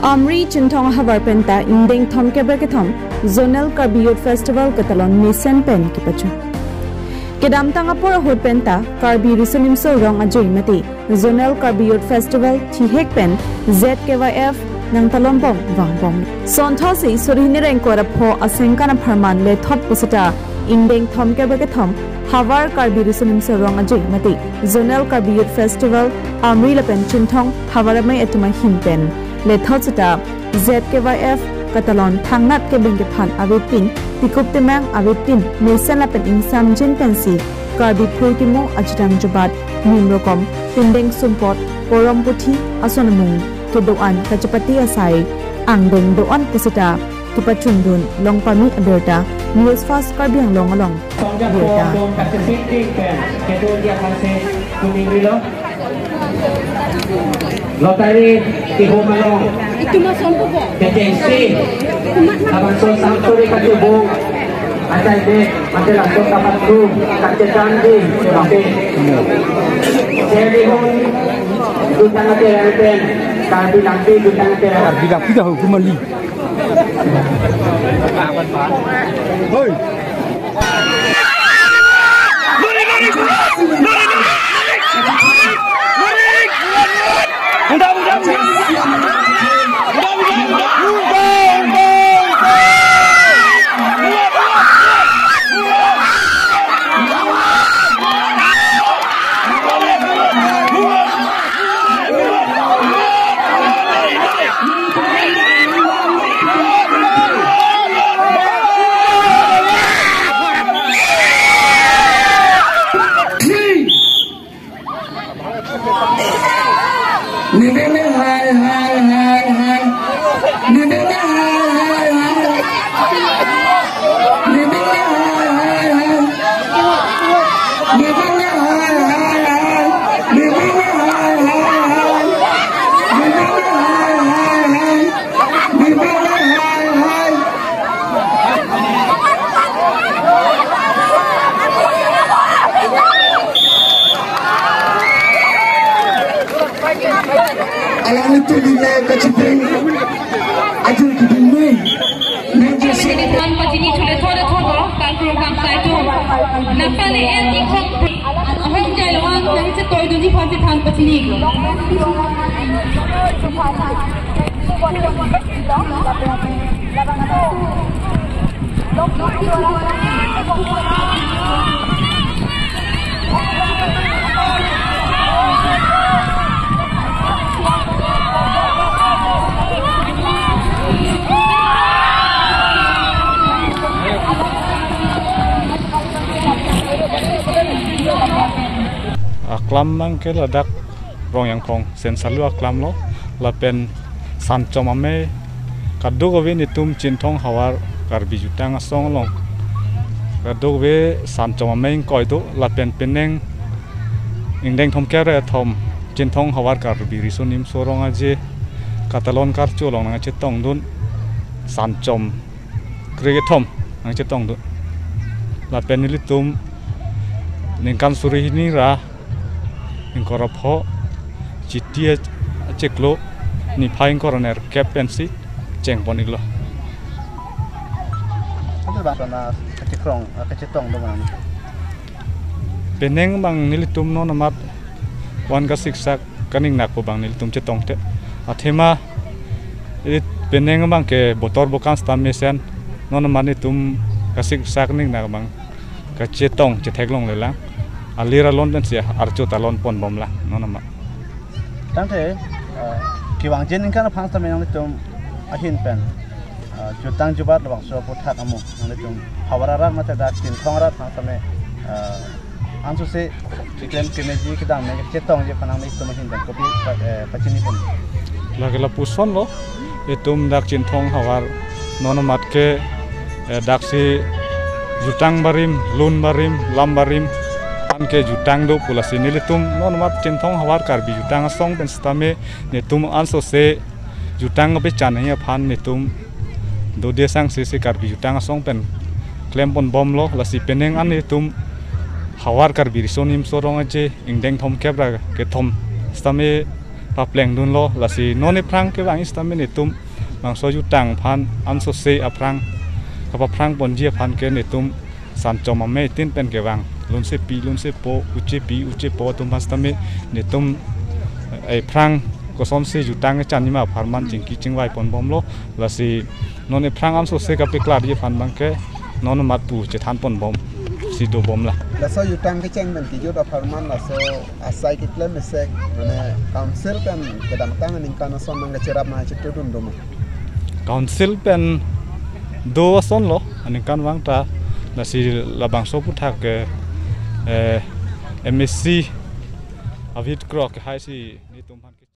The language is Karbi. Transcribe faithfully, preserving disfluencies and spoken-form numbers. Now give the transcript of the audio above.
Amri Chinthong ahavar penta ingdeng thomkep ra kethom Zonal Karbi Youth Festival katalon mesen pen kepachun. Kedamtang apor ahut penta Karbi Riso Nimso Rong Aje mate Zonal Karbi Youth Festival thihek pen Z K Y F nangtalonbom vangbom. Sonthotsi suri hini ra ingkoi ra pho asengkan apharman lethot pusita ingdeng thomkep ra kethom havar Karbi Riso Nimso Rong Aje mate Zonal Karbi Youth Festival Amri lapen Chinthong havar amei atum ahin pen lethot sita Z K Y F katalon thangnat kebeng kephan avepin, tikup temang avepin, mesen lapen ingsamjin pensi Karbi phurkimo ajutang jubat, nimrokom, pindeng sumpot, porom puthi, ason amung kedo-an kachepate asai angdeng do-an pusita kepachundun long pame abirta News Fast Karbi Anglong along birta. Lottery kihum along P J C, lapuson sangkuri kachubung, asai de, mate laso kapathu, kachechan di, mate. Seri hon, jutang ate renten, Karbi Langpi jutang ate renten. Karbi Langpi dah hukum mali. Hoi. Alangtum binong kachipeng, ajun kipingmei. Nang jesi. Than pachini chule thode thodo, tangkro kangsai tu. Napale en ikhok. Ahong jai lo an, nang chetoi dunji aphan si than pachini. Aklam abang ke ladak Rongyangkhong Sensalu aklam lo, lapen Sanchom amei kadokave netum Chinthong havar Karbi jutang asong along kadokave Sanchom amei ingkoi do, lapen penang ingdeng thomkep ra kethom Chinthong havar Karbi Riso Nimso Rong Aje katalon karcho along nangchetongdun Sanchom krekethom nangchetongdun. Lapen nelitum ningkan suri hini ra ingkoi ra pho Chiti achiklo niphai ingkoi ra nerkep pensi chengpon iklo. Ante bang sona kachekrong, kachetong do bang. Penang bang nelitum non amat van kasiksak kaningnak pu bang nelitum chetongte. Athema it penang bang ke botor bokan seta mesen non amat netum kasiksak ningnak bang kachetong chetheklonglelang. Alir alon pensi archo talon ponbomlang non amat. Tangte, eh, kevangji aningkan aphan seta me nanglitum ahin pen, eh, jutang jubat labangso aputhak amo nanglitum havar arat mate dak Chinthong arat aphan seta me, eh, ansose keklem kemeji kedam me chetongji aphan nanglitum ahin pen kopi pa-, eh, pachini pon. Lake lapuson lo, itum dak Chinthong havar non amat ke, eh, daksi jutang barim, lun barim, lam barim, anke jutang do pu lasi nelitum non amat Chinthong havar Karbi jutang asong pen seta me netum ansose jutang kepachan hei aphan netum dode sangse se Karbi jutang asong pen klem ponbomlo, lasi penang an netum havar Karbi Riso Nimso Rong Aje ingdeng thomkep ra kethom seta me paplengdunlo, lasi non ephrang kevang sitame netum bangso jutang aphan ansose aphrang kapaphrang ponji aphan ke netum sanchom ame tin pen kevang, lunsepi lunsepo, uchepi uchepo atum aphan sitame netum ephrang kosonsi jutang kechanji ma apharman chingki chingvai ponbomlo. Lasi non ephrang ansose kapeklarji aphan abangke non amat pu chethan ponbomsi dobomlang. Laso jutang kecheng pen kejut apharman laso asai keklem esek, mane council pen kedamtang aningkan ason nangkacherap ma chetudun do ma? Council pen do asonlo aningkanvang ta, lasi labangso aphuthak ke, eh, M A C Avit Kro ke haisi netum aphan ke